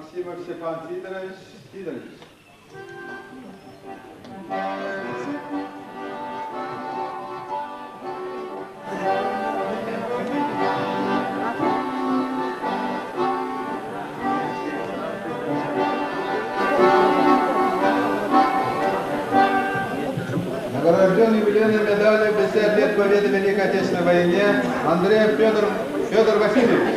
Максимов Степан Сидорович Сидорович. Награжден юбилейной медалью 50 лет Победы в Великой Отечественной войне Андреев Федор, Федор Васильевич.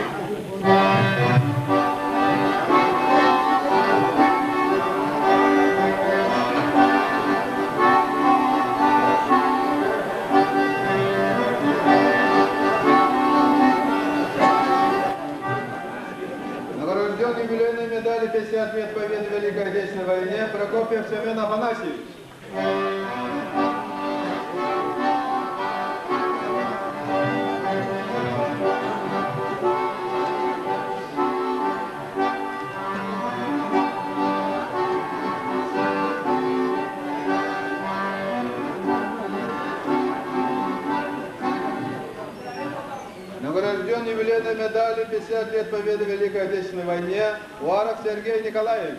Награжден юбилейной медалью 50 лет Победы в Великой Отечественной войне Прокопьев Семен Афанасьевич. Награжден юбилейной медалью 50 лет Победы в Великой Отечественной войне Уаров Сергей Николаевич.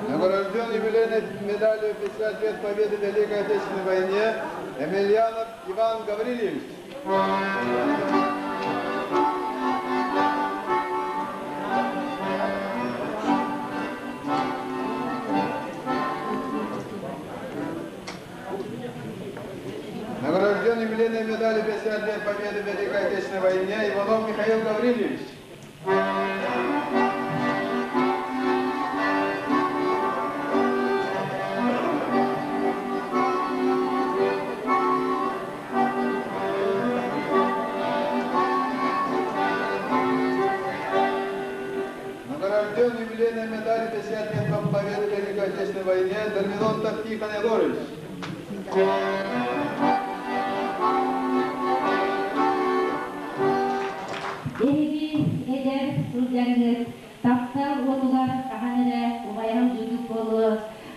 Награжден юбилейной медалью 50 лет Победы в Великой Отечественной войне Емельянов Иван Гаврильевич. Награжден юбилейной медалью 50 лет Победы в Великой Отечественной войне Иванов Михаил Гаврильевич. Награжден юбилейной медалью 50 лет Победы в Великой Отечественной войне Дормидонтов Тихон Егорович. Эһиги эдэр сылдьаҥҥыт таптал уотугар хаһан эрэ умайан дьүдүк буолуо.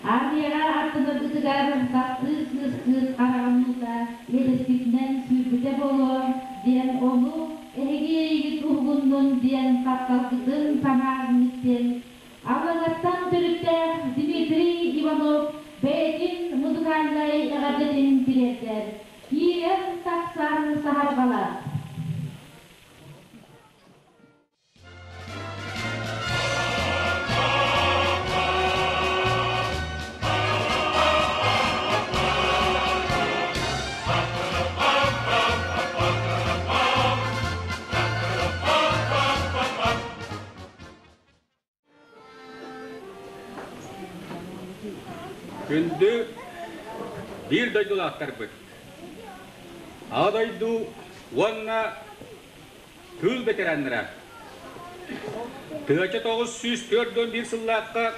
Армияҕа аттанаргытыгар таптыыр кыыскыт хараҕын уута иэдэскитинэн сүүрбүтэ буолуо диэн ону эһиги эйигит уһугуннун диэн тапталгытын санааргыт диэн Аллаҥаттан төрүттээх Дмитрий Иванов бэйэтин музыкальнай эҕэрдэтин тириэрдэр. Киирэн тахсан саһарҕалар. Күндү биир дойдулаахтарбыт! Аҕа дойду уонна тыыл бэтэрээннэрэ тыһыынча 941 сыллаахха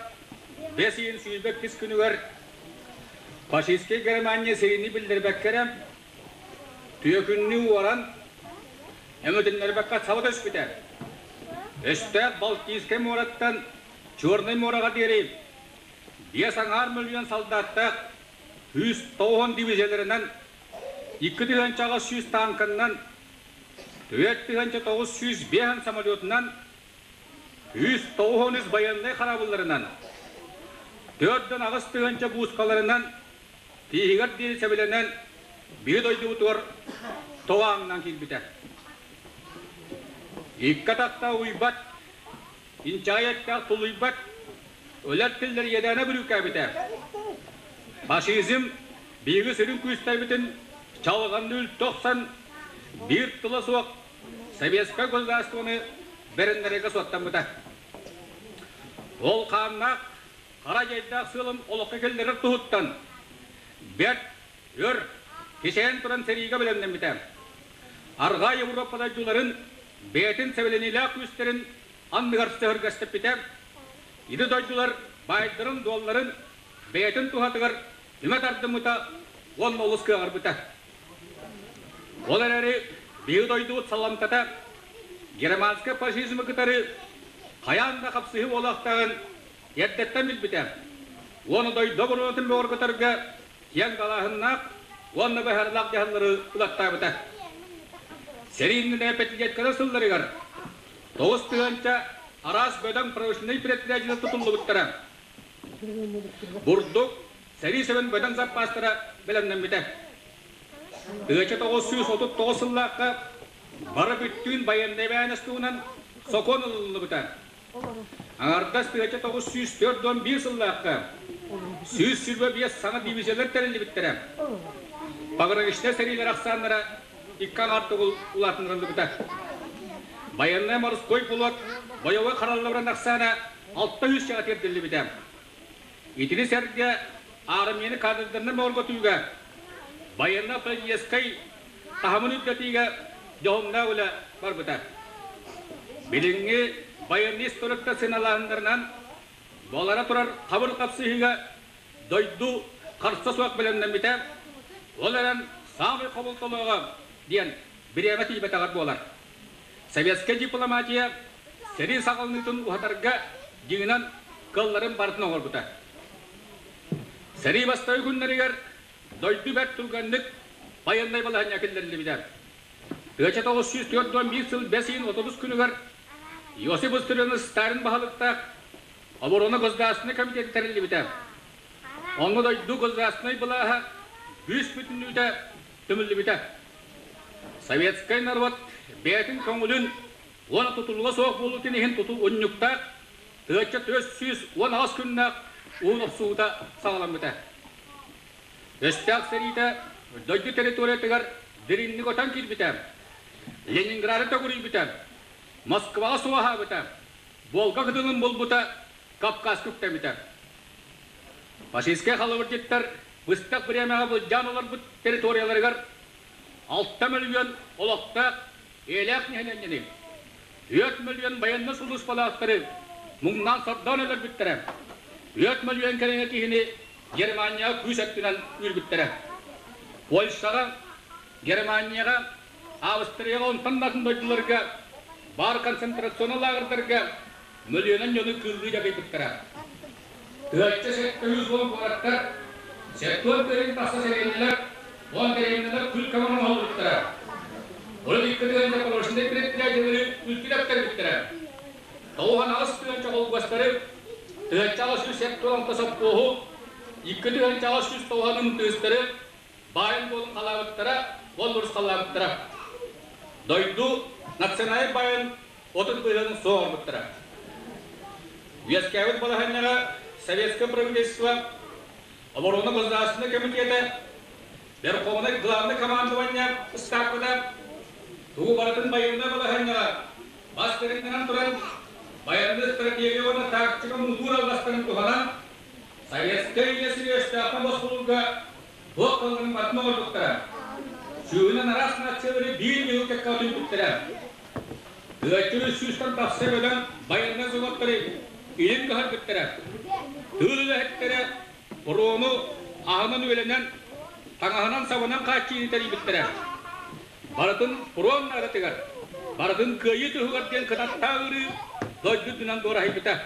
бэс ыйын 102 күнүгэр фашистскай Германия сэриини биллэрбэккэ эрэ түөкүннүү уоран өҥөтүннэрбэккэ саба түспүтэ. Өстөөх Балтийскай муораттан Чернай муораҕа диэри 5,5 мөлүйүөн солдаттаах 190 дивизияларынан, 2800 танканнан, 4905 самолетунан, 193 байыаннай хараабылларынан, 48 тыһыынча буускаларынан тииһигэр диэри сэбилэнэн биһи дойдубутугар тоҕо ааҥнаан киирбитэ. Икки атахта уйбат, инчэҕэй эттээх тулуйбат, өлөр тиллэр иэдээнэ бүрүүкээбитэ. Фашизм биһиги сүрүн күүстэрбитин чалҕанныы үлтү охсон, биир тыла суох советскай государствоны бэриннэрэргэ суоттаммыта. Ол хааннаах хара дьайдаах сыалын олоххо киллэрэр туһуттан бэрт өр кисээн туран сэриигэ бэлэмнэммитэ. Арҕаа Европа дойдуларын бэйэтин сэбилэниилээх күүстэрин анныгар сөһүргэстэппитэ. Ити дойдулар баайдарын-дуолларын бэйэтин туһатыгар түмэ тардыммыта уонна олус кыаҕырбыта. Ол эрээри биһиги дойдубут саламтата Германскай фашизмы кытары хайаан да хапсыһыы буолуохтааҕын эрдэттэн билбитэ. Уонна дойду оборуонатын бөҕөргөтөргө киэҥ далааһыннаах уонна быһаарыылаах дьаһаллары ылаттаабыта. Сэрии иннинэ пятилеткалар сылларыгар 9000 араас бөдөҥ промышленнай предприятиелар тутуллубуттара. Бурдук, сэрии сэбин бөдөҥ запастара бэлэмнэммитэ. 1939 сыллаахха бары бүттүүн байыаннай эбээһинэс туһунан сокуон ылыллыбыта. Аҥардас 1941 сыллаахха 125 саҥа дивизиялар тэриллибиттэрэ. Пограничнай сэриилэр ахсааннара икки аҥаар төгүл улаатыннарыллыбыта. Байыаннай морской флот бойобуой харалларын ахсаана 600 чаҕа тиэрдиллибитэ. Итини сэргэ аармыйаны кадрдарынан бөҕөргөтүүгэ, байыаннай-политическай таһымын үрдэтиигэ дьоһуннаах үлэ барбыта. Билиҥҥи байыаннай историктар сыаналааһыннарынан, буолара турар хабыр хапсыһыыга дойду харса суох бэлэмнэммитэ, ол эрэн саамай хомолтолооҕо диэн бириэмэ тиийбэтэҕэр буолар. Советскай дипломатия сэрии саҕаланыытын уһатарга дьиҥинэн кыалларын барытын оҥорбута. Сэрии бастакы күннэригэр дойду бэрт түргэнник байыаннай балаһыанньа киллэриллибитэ. 1941 сыл бэс ыйын 30 күнүгэр Иосиф Виссарионович Сталин баһылыктаах Оборона Государственнай комитета тэриллибитэ. Онно дойду государственнай былааһа бүүс бүтүннүүтэ түмүллүбүтэ. Советскай норуот бэйэтин көҥүлүн уонна тутулуга суох буолуутун иһин тутул унньуктаах 1418 күннээх уһун охсуһуута саҕаламмыта. Өстөөх сэриитэ дойду территориятыгар дириҥник отон киирбитэ, Ленинграды төгүрүйбүтэ, Москваҕа суоһаабыта, Волга кытылын булбута, Кавказка үктэммитэ. Фашистскай халабырдьыттар быстах бириэмэҕэ былдьаан олорбут территорияларыгар 6 мөлүйүөн олохтоох эйэлээх нэһилиэнньэни, 4 мөлүйүөн байыаннай сулууспалаахтары муҥнаан сордоон өлөрбүттэрэ, 4 мөлүйүөн кэриҥэ киһини Германияҕа күүс өттүнэн үүрбүттэрэ. Польшаҕа, Германияҕа, Австрияҕа онтон да атын дойдуларга баар концентрационнай лааҕырдарга мөлүйүөнүнэн дьону кыыллыы дьакыйбыттара. 1770 куораттар, 70 тыһыынча тахса сэлиэнньэлэр, 10 дэриэбинэлэр күл көмөр оҥоһуллубуттара. 32 тыһыынча промышленнай предприятиелары үлтү тэптэрбиттэрэ. 98 тыһыынча холкуостары, 1876 сопхуоһу, 2890 МТС-тары баайын буолун халаабыттара, уон урусхаллаабыттара. Дойду национальнай баайын 30 быһыанын суох оҥорбуттара. Үөскээбит балаһыанньаҕа Советское правительство, Оборона Государственнай комитета, Верховнай главный командование ыстаапката тугу барытын байыаннай балаһыанньаҕа бас бэриннэрэн туран, байыаннай стратегия уонна тактика муҥутуур албастарын туһанан, Советскай үйэ сири өстөөххө босхолуурга туох кылларын барытын оҥорбуттара. Сүүһүнэн араас нациялары биир ньыгыл кэккэҕэ түмпүттэрэ. Тыаччы 300-тэн тахса бөдөҥ байыаннай заводтары илин көһөрбүттэрэ. Тыыл үлэһиттэрэ парому аһынан-үөлэнэн, таҥаһынан-сабынан хааччыйыыны тэрийбиттэрэ. Барытын фронт наадатыгар, барытын кыайыы туһугар диэн кынаттаах ыарыы дойду үрдүнэн дуораһыйбыта.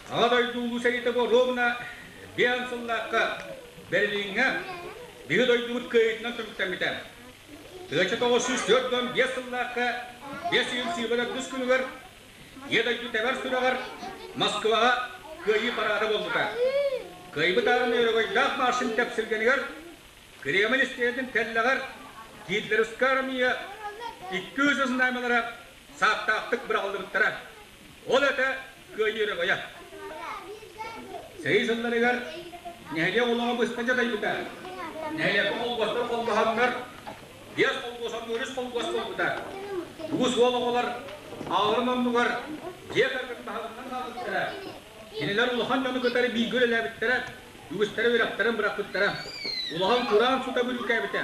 Аҕа дойду Улуу сэриитэ ровно биэн сыллаахха Берлиҥҥэ биһи дойдубут кыайыытынан түмүктэммитэ. 1945 сыллаахха 5 ыйын сыыйа төрдүс күнүгэр Ийэ дойду тэбэр сүрэҕэр Москваҕа Кыайыы параада буолбута. Кыайбыт аармыйа өрөгөйдөөх маршын тэпсилгэнигэр Кремль истиэнэтин тэллэҕэр гитлеровскай армия 200 знамялара сааттаахтык быраҕыллыбыттара. Ол этэ Кыайыы өрөгөйө. Сэрии сылларыгар нэһилиэк олоҕо быста дьадайбыта. Нэһилиэккэ холкуостар холбоһоннор, биэс холкуос оннугар үс холкуос буолбута. Үгүс уол оҕолор аҕаларын оннугар дьиэ кэргэн баһылыгынан хаалбыттара. Кинилэр улахан дьону кытары бииргэ үлэлээбиттэрэ, үгүстэрэ үөрэхтэрин бырахпыттара. Улахан кураан сута бүрүүкээбитэ.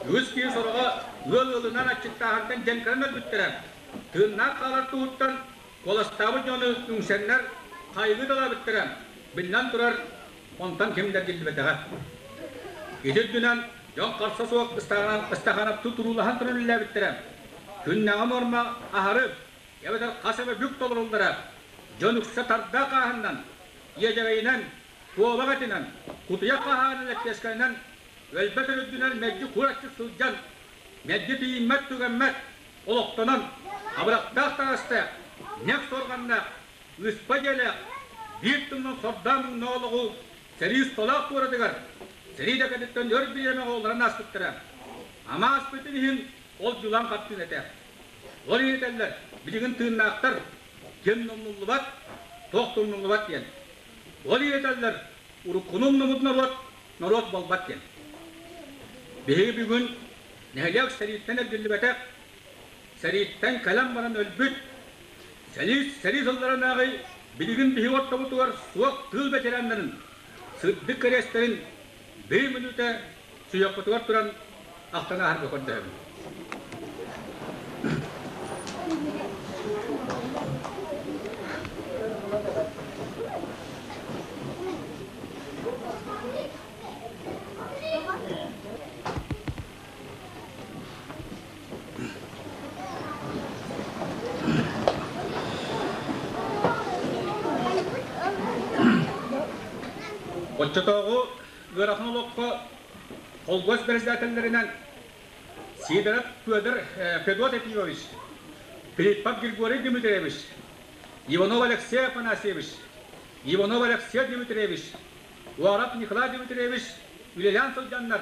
Үгүс киһи сороҕо ыал ыалынан аччыктааһынтан дьэҥкэрэн өлбүттэрэ. Тыыннаах хаалар туһуттан куоластаабыт дьону үҥсэннэр хайгыы далаабыттара, биллэн турар, онтон ким да эргиллибэтэҕэ. Ити үрдүнэн дьон харса суох ыстаханаптыы туруулаһан туран үлэлээбиттэрэ. Күннээҕи нуорма аһары эбэтэр хас эмэ бүк толоруллара, дьон үксэ тардаах хааһынынан, иэдьэгэйинэн, куобах этинэн, кутуйах хаһаанын лэппиэскэнэн өлбөт үрдүнэн мэлдьи кураччык сылдьан, мэлдьи тиийиммэт-түгэммэт олохтонон, абырахтаах таҥастаах, ньэх суорҕаннаах, ыыспа дьиэлээх, биир тылынан сордоон муҥнаах олоҕу сэрии усталаах туоратыгар, сэрии да кэнниттэн өр бириэмэҕэ олорон ааспыттара. Ама ааспытын иһин ол дьулаан хартыына этэ. Ол иһин этэллэр, билигин тыыннаахтар, ким умнуллубат, туох да умнуллубат диэн. Ол иһин этэллэр, уруккуну умнубут норуот, норуот буолбат диэн. Биһиги бүгүн нэһилиэк сэрииттэн эргиллибэтэх, сэрииттэн кэлэн баран өлбүт, сэрии, сэрии сылларынааҕы билигин биһиги ортобутугар суох тыыл ветераннарын сырдык кэриэстэрин биир мүнүүтэ сүһүөхпүтүгэр туран ахтан ааһарга көрдөһөбүн. Оччотооҕу ыарахан олоххо холкуос председателлэринэн Сидоров Федор Федот Ефимович, Филиппов Григорий Дмитриевич, Иванов Алексей Афанасьевич, Иванов Алексей Дмитриевич, Уаров Николай Дмитриевич үлэлээн сылдьаннар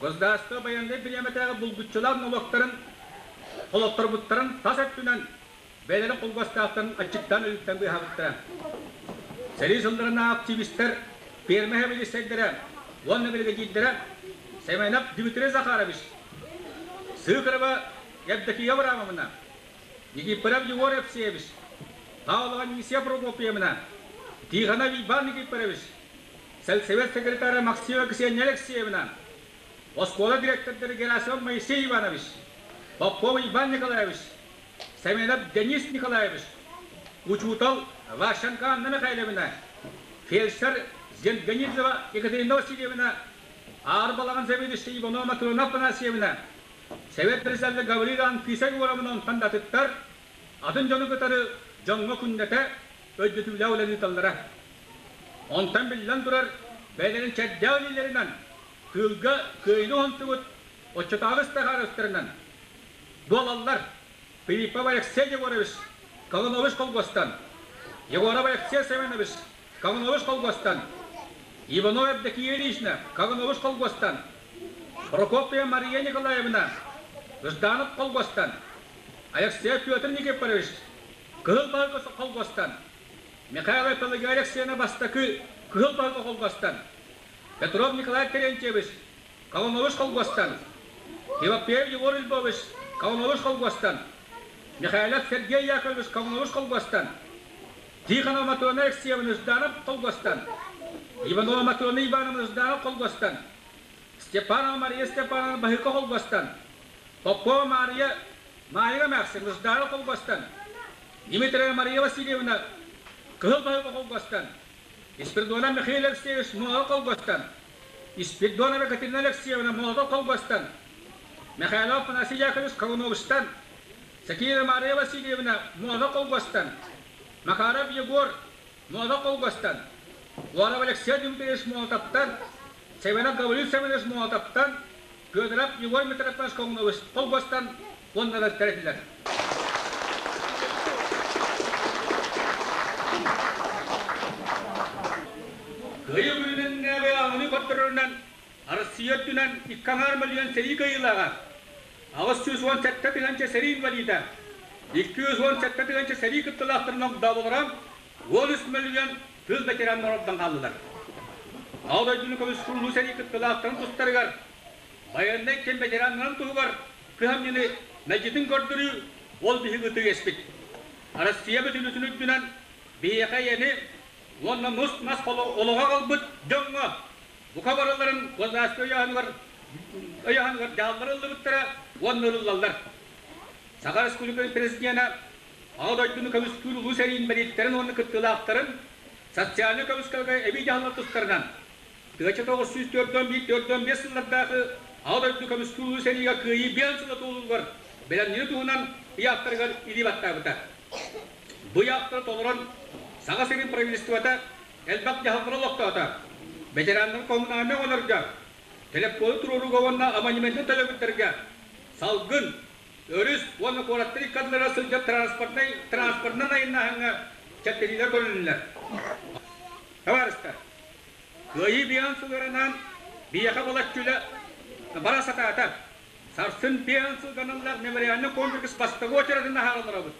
государство байыаннай бириэмэтээҕи булгуччулаах нолуоктарын холотторбуттарын тас өттүнэн бэйэлэрин холбостаахтарын аччыктаан өлүүттэн быыһаабыттара. Сэрии сылларынааҕы активистар, пиэрмэ сэбиэдиссэйдэрэ уонна биригэдьиирдэрэ Семенов Дмитрий Захарович, Сыыкырова Евдокия Абрамовна, Никифоров Егор Евсеевич, Павлова Анисия Прокопьевна, Тихонов Иван Никифорович, сельсовет секретаря Максимова Ксения Алексеевна, оскуола директордара Герасимов Моисей Иванович, Попов Иван Николаевич, Семенов Денис Николаевич, учуутал Ващенко Анна Михайловна, фельдшер Зенганидзева Екатерина Васильевна, Аар балаҕан заведующай Иванова Матрена Афанасьевна, Совет председателэ Гаврил Анфиса Егоровна онтон да атыттар, атын дьону кытары дьоҥҥо күннэтэ өйдөтүүлээх үлэни ыыталлара. Онтон биллэн турар, бэйэлэрин чэрдээх илиилэринэн тыылга кыайыыны уһансыбыт оччотооҕу ыстахаровтарынан буолаллар Филиппов Алексей Егорович Колунович Холгостан, Егоров Алексей Семенович Колунович Холгостан, Иванов Евдокия Ильична Колунович Холгостан, Прокопьева Мария Николаевна Жданов Холгостан, Алексеев Петр Никифорович Кыһыл Баһыгы Холгостан, Михайлов Пелагея Алексеевна бастакы Кыһыл Баһыгы Холгостан, Петров Николай Терентьевич Колонович Холгостан, Тимофеев Егор Львович Колонович Холгостан, Михайлов Сергей Яковлевич Колонович Холгостан, Тихонова Матрена Алексеевна Жданов Холгостан, Иванова Матрена Ивановна Жданов Холгостан, Степанова Мария Степановна Баһыка Холгостан, Попова Мария Майя Эмээхсин Жданов Холгостан, Дмитриева Мария Васильевна Кыһыл Баһыка Холгостан, Спиридонов Михаил Алексеевич Муоһа Холгостан, Спиридонова Екатерина Алексеевна Молотов Холгостан, Михайлов Афанасий Яковлевич Колуновичтан, Сакирова Мария Васильевна Муоһа Холгостан, Макаров Егор Муоһа Холгостан, Уаров Алексей Дмитриевич Молотовтан, Семенов Гаврил Семенович Молотовтан, Федоров Егор Митрофанович Колунович Холгостан уонна этилэр. Кыайыы күнүнэн аҕаны көрдөрөрүнэн Арассыыйа өттүнэн икки аҥаар мөлүйүөн сэрии кыайыылааҕа, 817 тыһыынча сэрии инвалида, 217 тыһыынча сэрии кыттыылаахтарын огдооболоро 13 мөлүйүөн тыыл ветераннара ордон хааллылар. Аҕа дойдуну көмүскүүр улуу сэрии кыттыылаахтарын тустарыгар байыаннай кэм ветераннарын туһугар кыһамньыны мэлдьитин көрдөрүү ол биһиги ытык иэспит. Россия бүтүнүтүн үрдүнэн биһиэхэ эйэни уонна нус-мас олоҕо аҕалбыт дьоҥҥо бука барыларын государство ыйааһыныгар ыйааһыныгар дьаһаллар ыллыбыттара уонна ылыллаллар. Саха Республикатын Президенэ Аҕа дойдуну көмүскүүр улуу сэриин бэлииттэрин уонна кыттыылаахтарын социальнай көмүскэлгэ эбии дьаһаллар тустарынан Тыача 941 45 сыллардаахы Аҕа дойду көмүскүүр улуу сэриигэ кыайыы биэн сыла туолуугар бэлэмниир туһунан ыйаахтарыгар илии баттаабыта. Бу ыйаахтары толорон Саха сирин правительствота элбэх дьаһаллары олохтоото. Ветераннары коммунальнай оҥорорго, телефону туруорууга уонна абонементы төлөбүрдэргэ салгын, өрүс уонна куораттар икки ардыларыгар сылдьар транспортнай транспортынан айаннааһыҥҥа чэпчэтиилэр көрүлүннүлэр. Табаарыстар, Кыайыы биээн сылыаранаан биһиэхэ балачча үлэ бара сатаата. Сарсын биээн сылганаллаах мемориальнай комплекс бастакы уочаратын аһааралларабыт.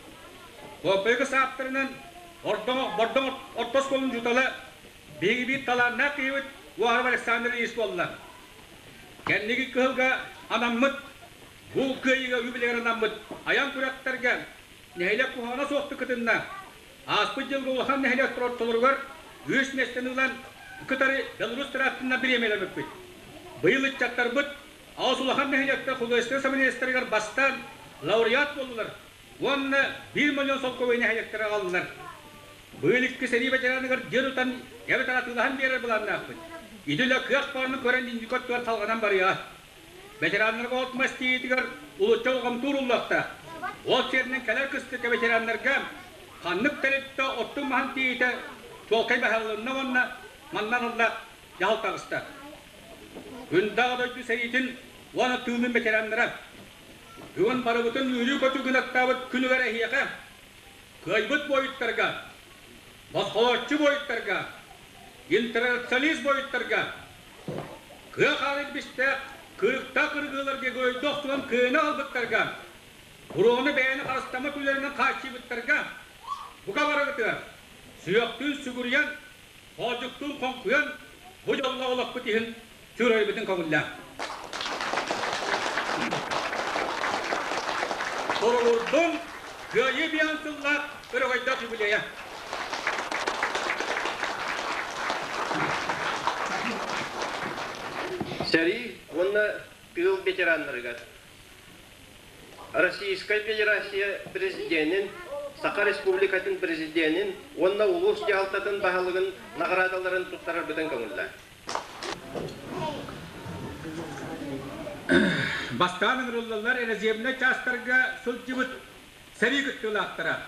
Комплекс ааптарынан Бордоҥ орто оскуолатын учуутала, биһиги биир талааннаах киһибит Уаров Александр Ильич буолла. Кэнники кыһылга анаммыт, бу кыайыыга үбүлэгэр анаммыт айан күрэхтэргэ нэһилиэк куһаҕана суохтук кытынна. Ааспыт дьылга улахан нэһилиэктэр ортолоругар үс миэстэни ылан кытары Беларусь трактынан бириэмэлэммиппит. Быйыл ыччаттарбыт аҕыс улахан нэһилиэктэр художественнай самодеятельностарыгар бастаан лауреат буоллулар уонна 1 миллион солкуобай нэһилиэктэрэ аҕаллылар. Быйыл икки сэрии ветераныгар дьиэ тутан эбэтэр атыылаһан биэрэр былааннаахпыт. Ити үлэ кыах баарынан көрөн инники өттүгэр салҕанан барыаҕа. Ветераннарга от мас тиийиитигэр улучча улҕамтуур уллахта. Ол сиэринэн кэлэр кыстыкка ветераннарга ханнык тэрилтэ оттун маһын тиийиитэ чуолкай баһыллынна уонна маннан ылла дьаһал таҕыста. Күндэҕэ дойду сэриитин уонна тыылын ветераннара бүгүн барыбытын үөрүү-көтүү гынаттаабыт күнүгэр эһиэхэ кыайбыт буойуттарга, босхолооччу буойуттарга, интернационалист буойуттарга Кыа хаан илбистээх, кырыктаах кыргыыларга көйдө охсуһан кыайыны аҕалбыттарга, буруону бэйэни харыстаммат үлэлэринэн хааччыйбыттарга, бука барыгытыгар сүһүөхтүүн сүгүрүйэн, хоодьуктуун хоҥкуйан, бу дьоллоох олохпут иһин сүрөйбүтүн көҥүллээх. Туругурдун Кыайыы биээн сыллаах өрөгөйдөөх юбилейа! Сэрии уонна тыыл ветераннарыгар Российскай Федерация Президенин, Саха Республикатын Президенин уонна улуус дьаһалтатын баһылыгын наҕараадаларын туттарарбытын көҥүллээн. Бастаан ыҥырыллаллар резервнэй чаастарга сылдьыбыт сэрии кыттыылаахтара.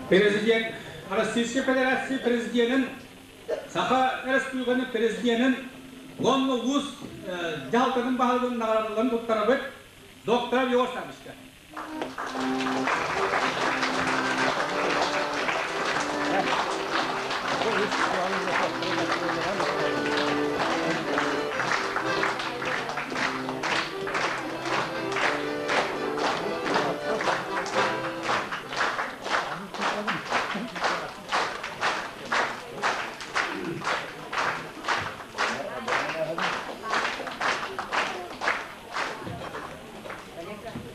Президент Российской Федерации президенин Саха Республикатын президенин уонна улуус дьаһалтатын баһылыгын наҕараадаларын туттарабыт доктор Егор Саввичка.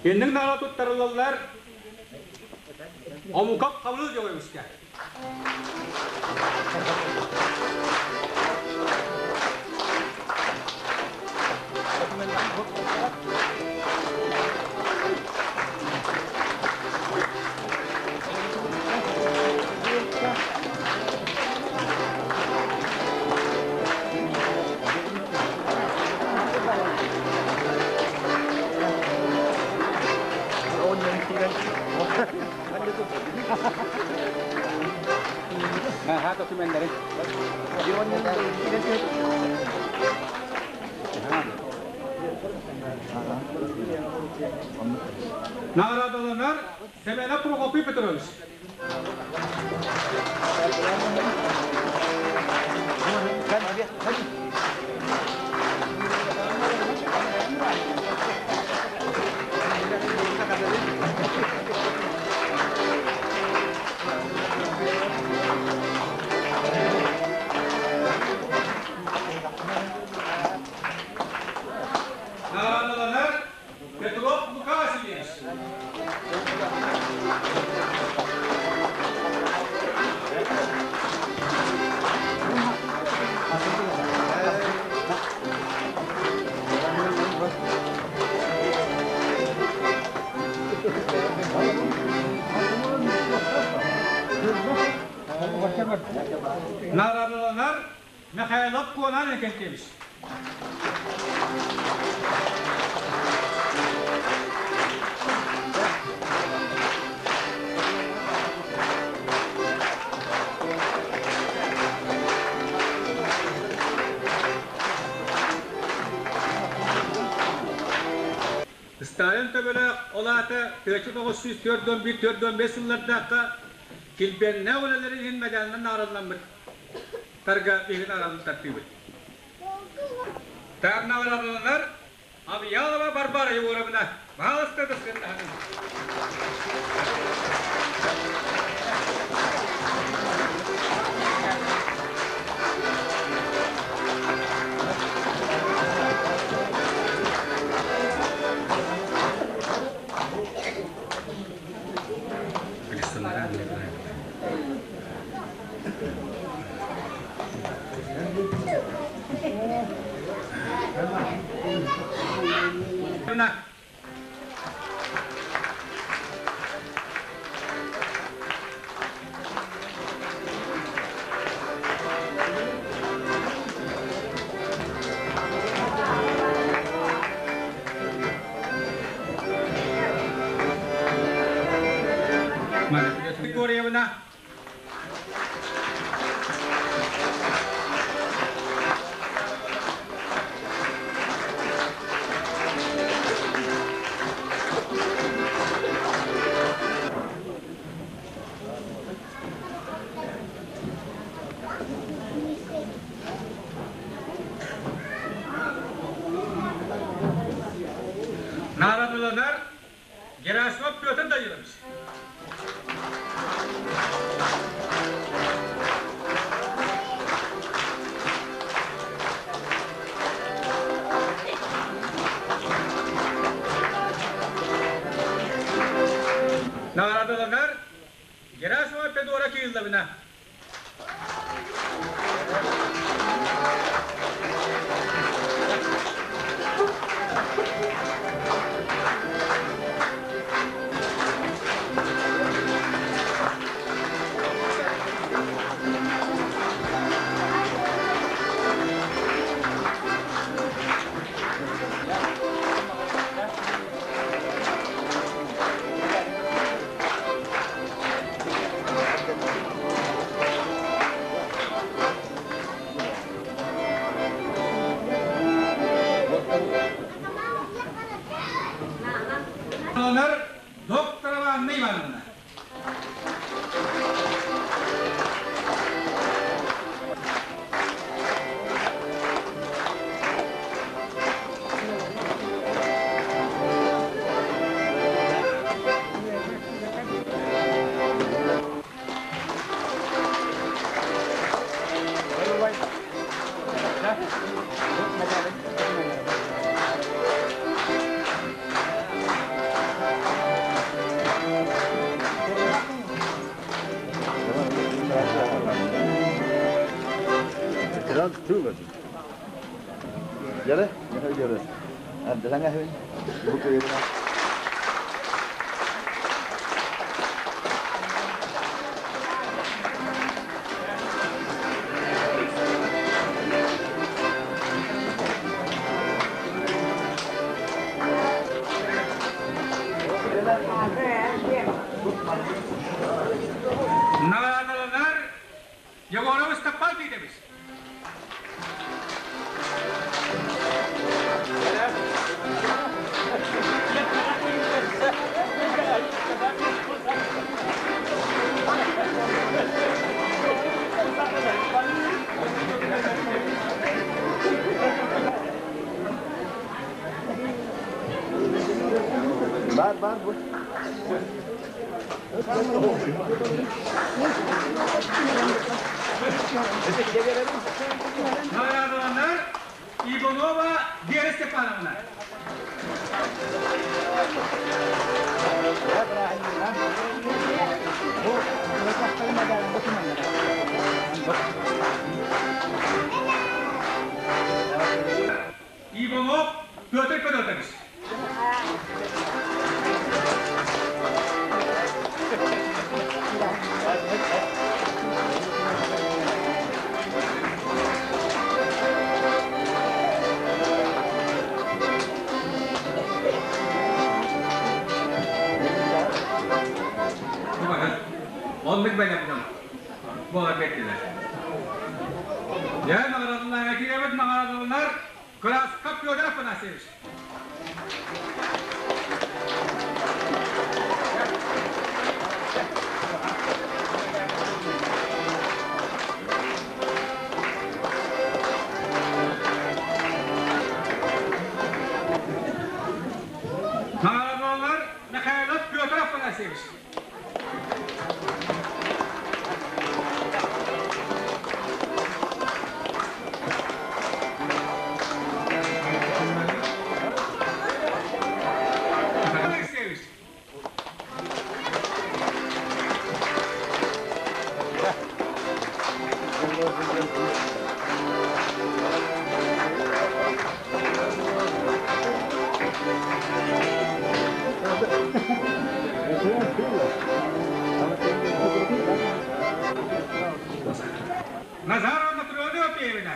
Инник наара туттарыллаллар омукап хабыл дьоҕойуска. Ха документleri. Наҕараадаланар Семенов Прокопий Петрович. Наҕараадаланар Петров Лука Васильевич. Михайлов Куонаан Иннокентьевич. Сталин төбөлөөх ол аата 1941-45 сыллардаахха килбиэннээх үлэлэрин иһин медалынан наҕарадаламмыт тарга биһигин аҕалын тартыыбыт. Так наҕараадаланар Абьялова Варвара Егоровна. Пожалуйста, даскын. Григорьевна. Нарадыланар Герасимов Петр Данилович. Нарадыланар Герасимова Федора Кирилловна. Онор докторова Анна Ивановна. Наҕараадаланар Егоров Ыстаппаан Тиитэбис. Бар, бар, bu. Наҕараадаланар Иванова Вера Степановна. Иванов Петр Федотович. Оннук бэлэм дьон буолан биэрдилэр. Дьэ, наҕараадалаах киирэбит наҕараадаланар Красков Петр Афанасьевич. Наҕараадаланар Михайлов Петр Афанасьевич. Алексеевич. Назарова Матрена Певина.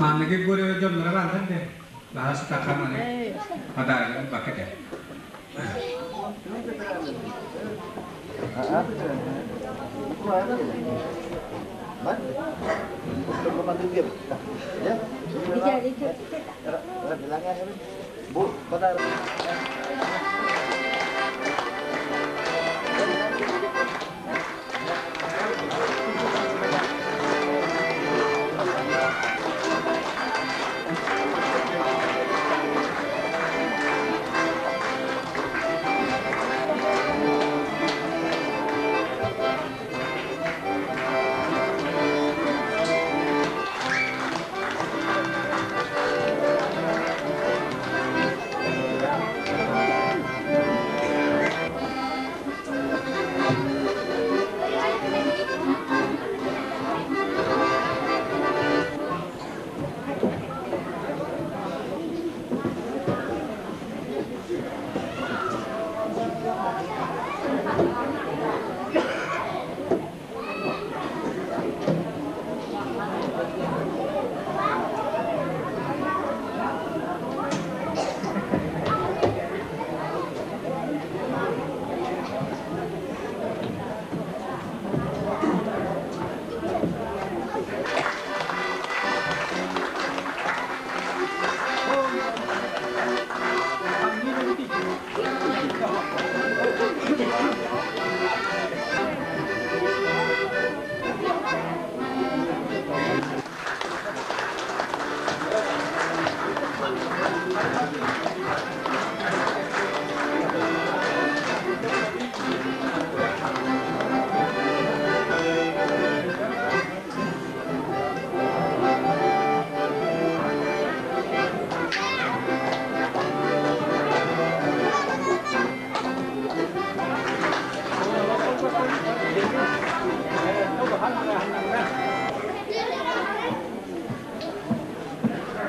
Манныгы көрө дьонноро бааллар де. Баһа сытахаманы подарогын бакете.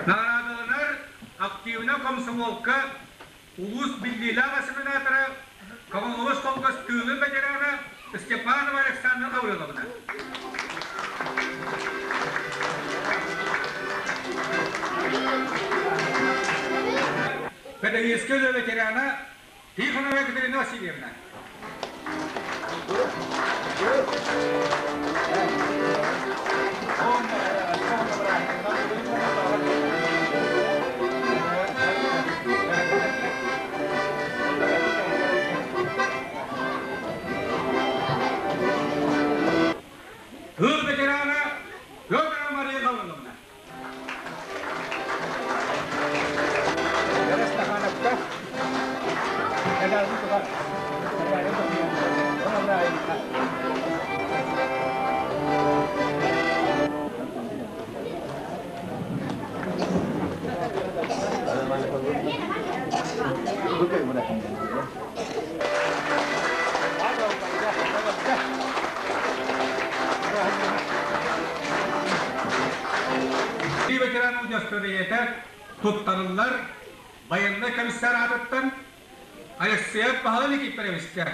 Наҕараадаланар активна комсомолка улуус биллиилээх ассенатора Комсомол холкуос тыылын ветерана Степанова Александра Гавриловна. Педагогическай үлэ ветерана Тихонова Екатерина Васильевна. Тыл ветерана Федорова Мария Гавриловна. Ветеран удостоверениета туттарыллар байыаннай комиссар аатыттан Алексеев Баһылай Никифоровичка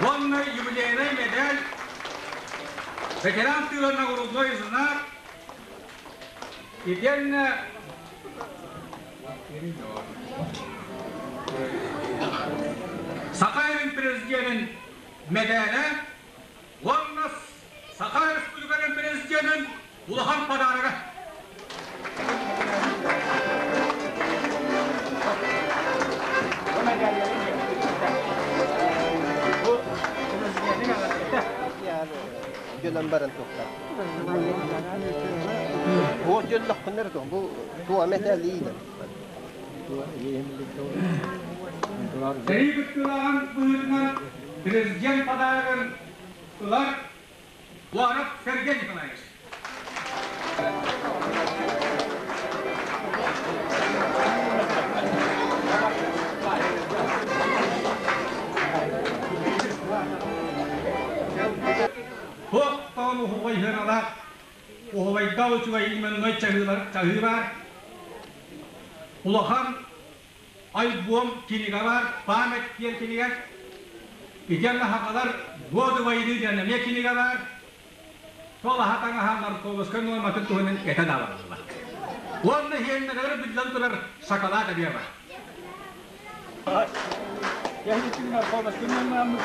уонна юбилейнай медаль ветеран тыла нагрудной знак итиэннэ Саха Сирин президенин медалэ уонна Саха Республикатын президенин улахан подарога. Дьонон баран туохтар. Бу дьонноххуннар бу туа металлиина. Сэрии кыттыылааҕын быһыытынан президент подарогын ылар Уаров Сергей Николаевич. Туох тоон уһугай сыаналаах уһугайда үчүгэй именной чаһыы бар. Улахан альбом кинигэ бар, память диэн кинигэ. Итиэннэ сахалар «Годы войны» диэн эмиэ кинигэ бар. Сол аһа таҥаһа наркомовскай нуорматын туһунан этэн аҕалаллар. Уонна иһиэннэригэр биллэн турар шоколад эмиэ бар. Наркомовскай нуормаммыт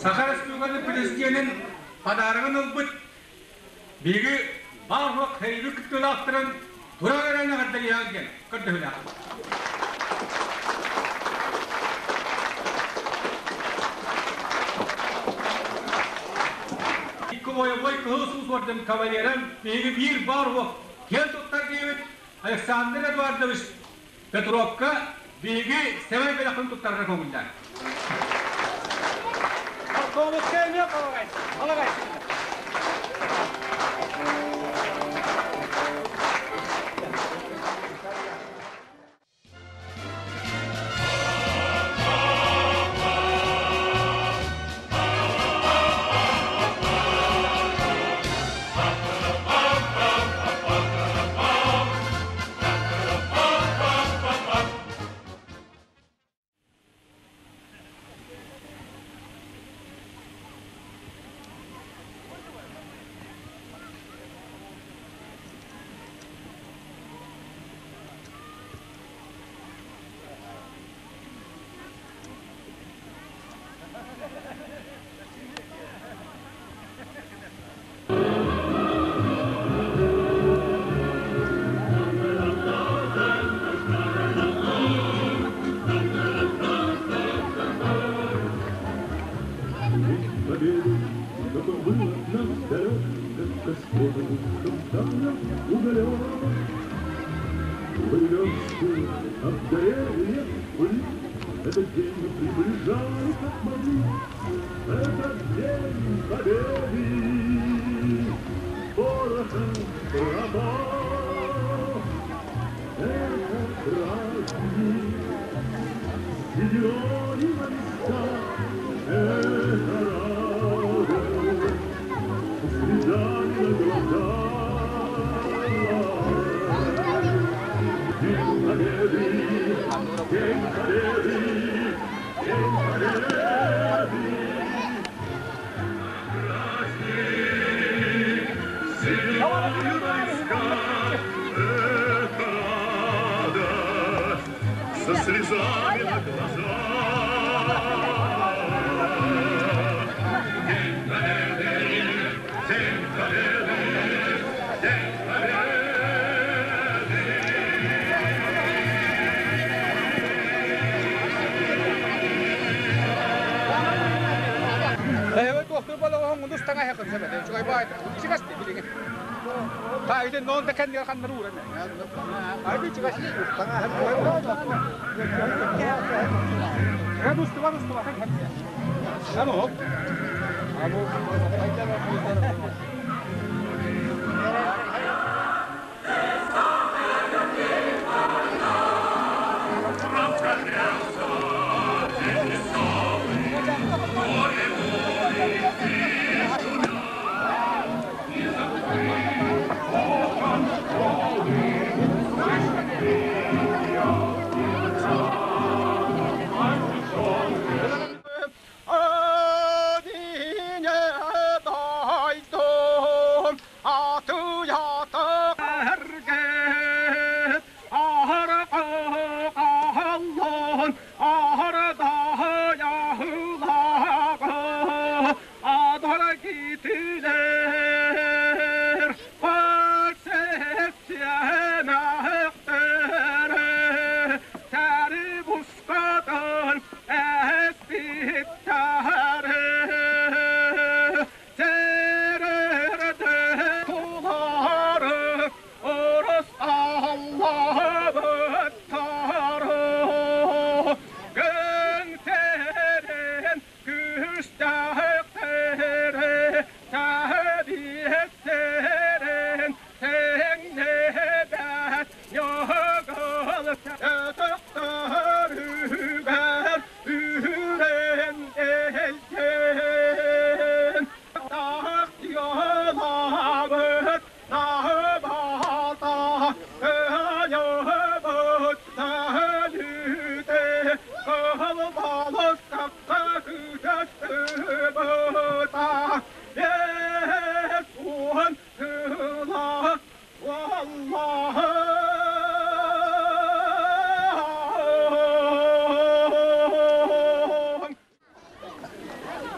Саха Республикатын президенин подарогын ылбыт биһиги баар хэйби кыттыылаахтарын тура эрэн эҕэрдэлиэҕин диэн көрдөһүлээх. Икки бойобуой кыһыл суус орден кавалерын биһиги биир баар уох киэн туттар диэбит Александр Эдуардович Петровка биһиги сэмэй бэлэхпин туттарга көҥүллээх. Полковникка эмиэ балагай, балагай. Этот день мы приближали, как могли, Этот день победы. Порохом пропах. Это праздник. Сединой войска, это радость. Слезами на глазах. День Победы, День Победы, День Победы. Праздник, сединой войска, это радость, со слезами на глазах. День Победы, День Победы, День Победы. Эһэбит туохтуур балаҕаһын мунус таҥаһа сөбөтө үчүгэй баайда ичигэс билигин. Та ити нон да кэннигэр ханнар ууран. Айды ичигэс. Устуба устуба Ano?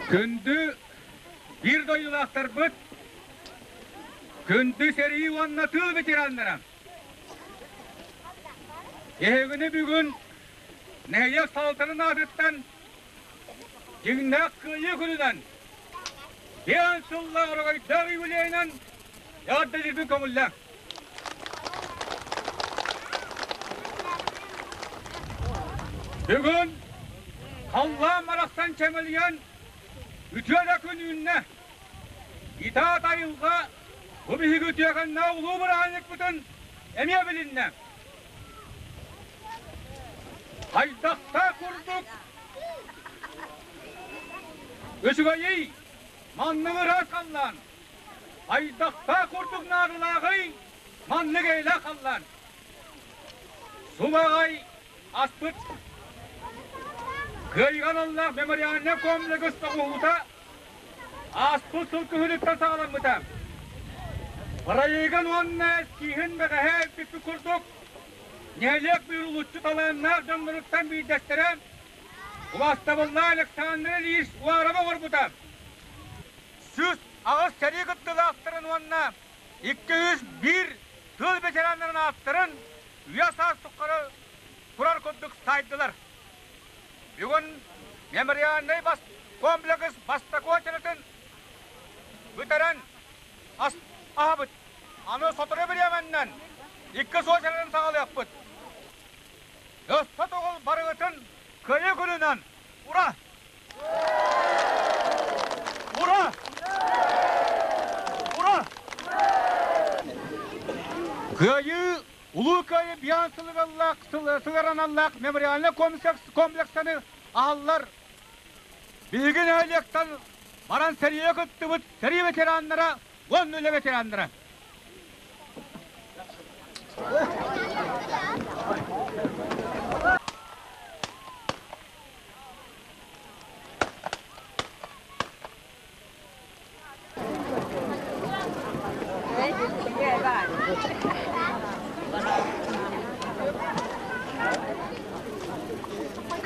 Күндү биир дойдулаахтарбыт, күндү сэрии уонна тыыл ветераннара. Эһигини бүгүн нэһилиэк салалтатын аатыттан дьиҥнээх кыайыы күнүнэн, диэн сыллаах орогойдоох юбилейынан эҕэрдэлиирбин көҥүллээҥ. Бүгүн халлаан барахсан чэмэлийэн үтүө да күн үүннэ. Итаат айылҕа бу биһиги үтүөкэннээх улуу бырааһынньыкпытын эмиэ билиннэ. Хайдахтаах курдук үчүгэйий маннык ыраас халлаан, хайдахтаах курдук наадалааҕый маннык эйэлээх халлаан. Субаҕай аспыт Кыайыыга аналлаах мемориальнай комплекс тоҕуһуута ааспыт сыл күһүнүттэн саҕаламмыта. Бырайыагын уонна эскииһин бэҕэһээ эппиппит курдук, нэһилиэк уһулуччу талааннаах дьонноруттан биирдэстэрэ убаастабыллаах Александр Ильич Уаров оҥорбута. 108 сэрии кыттыылаахтарын уонна 201 тыыл ветераннарын ааттарын үйэ-саас тухары турар курдук сайдылар. Бүгүн мемориальнай бас комплекс бастакы уочаратын бүтэрэн аһабыт. Аны сотору бириэмэннэн иккис уочаратын саҕалыахпыт. Өссө тоҕул барыгытын. Кыайыы күнүнэн! Ура! Ура! Ура! Кыайыы Улуу Кыайыы биан сылыгаллаах сылыгараналлаах мемориальнай комплекстаны аһаллар. Биһиги нэһилиэктэн баран сэриигэ кыттыбыт сэрии ветераннара уонна үлэ ветераннара.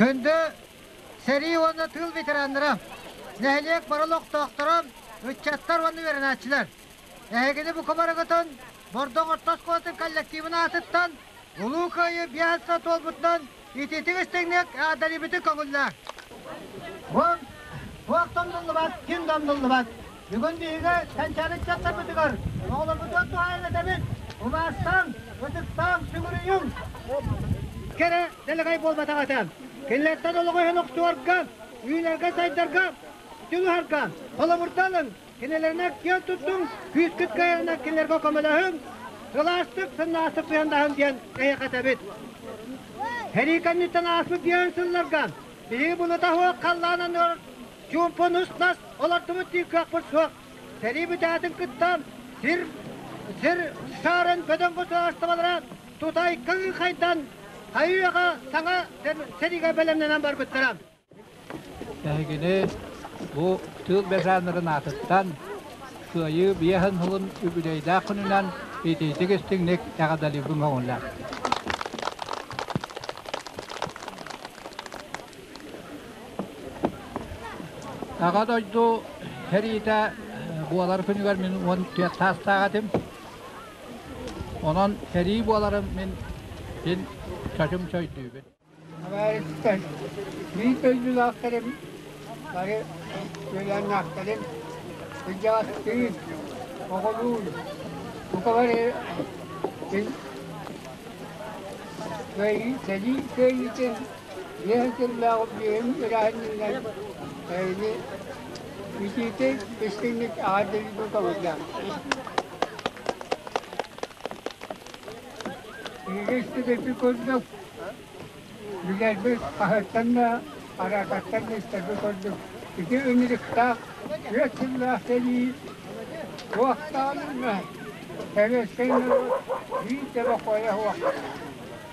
Күндү сэрии уонна тыыл ветераннара, нэһилиэк бары олохтоохторо, ыччаттар уонна үөрэнээччилэр! Эһигини бу кумарыгытын Бордоҥ орто оскуолатын коллективын аатыттан Улуу Кыайыы биэс сыл туолбутунан итиитик истиҥник эҕэрдэлиибитин көҥүллээ! Туох томнуллубат, ким да умнуллубат. Бүгүн биһиги кэнчээри ыччаттарбытыгар оҕолорбутугар туһаайан этэбит, убаастааҥ, ытыктааҥ, сүгүрүйүҥ! Кэрэ дэлэгэй буолбатах этэ. Кинилэртэн олоҕу иһин охсуһарга, үүнэргэ-сайдарга дьулуһарга холобурдалыҥ, кинилэринэн киэн туттуҥ, күүскүт кыайарынан кинилэргэ көмөлөһүҥ, сылаастык, сымнаастык сыһыаннаһыҥ диэн эһиэхэ этэбит. Сэрии кэнниттэн ааспыт биэһин сылларга биһиги былыта суох халлаан анныгар чуумпу нус-нас олордубут диир кыахпыт суох. Сэрии бүтээтин кытта сир сир саарын бөдөҥ государстволара тутай кыҥхайдан хайы-үйэҕэ саҥа сэриигэ бэлэмнэнэн барбыттара. Эһигини бу тыыл бэтэрээннэрин аатыттан Кыайыы биэһин сылын үбүлүөйдээх күнүнэн итиитик истиҥник эҕэрдэлиирбин көҥүллээх. Аҕа дойду сэриитэ буолар күнүгэр мин 14 саастаах этим. Онон сэрии буоларын мин син чочумча өйдүүбүн. Абаарыттан биир дойдулаахтарым бары үөлээннээхтэрим кырдьаҕастыын, оҕолуун бука бары сэрии кыайыытын биэс сыллаах үбүлүөйүн ыраһынньыгынан эһигини итиитик истиҥник эҕэрдэлиирбин көҥүллээҥ. Биһиги истибиппит курдук, билэрбит хаһыаттан да, араататтан да истэрбит курдук, ити ынырыктаах үөт сыллаах сэрии туохтаан сэбиэскэй норуот биир да бокуойа суох.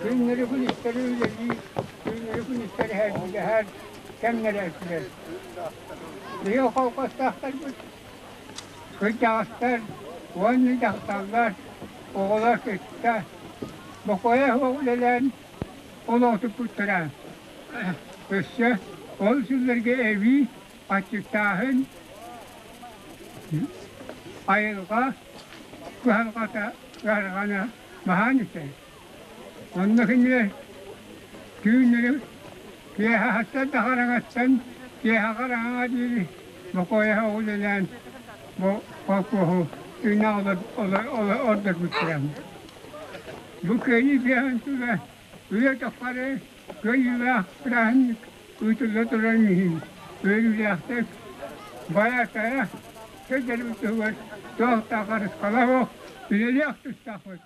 Күннэри күнүстэри үлэлии, түүннэри күнүстэри эргилэһэр кэмнэрэ этилэр. Биһиги холкуостаахтарбыт кырдьаҕастар уонна дьахталлар, оҕолор кытта бокуойа суох үлэлээн олоҕутуппуттара. Өссө ол сылларга эбии аччыктааһын, айылҕа кыһалҕата ыарҕана баһаан этэ. Онно кинилэр түүннэри киэһэ аһаттан да хараҥаттан киэһэ хараҥаҕа диэри бокуойаһа үлэлээн бу холкуоһу тыыннаах ордорбуттара. Бу кыайыы биэһин тула үйэ тухары кыайыылаах бырааһынньык ыытылла турарын иһин үөрүүлээхтик байа-тайа сылдьарбыт туһугар туох да харысхала суох үлэлиэх тустаахпыт.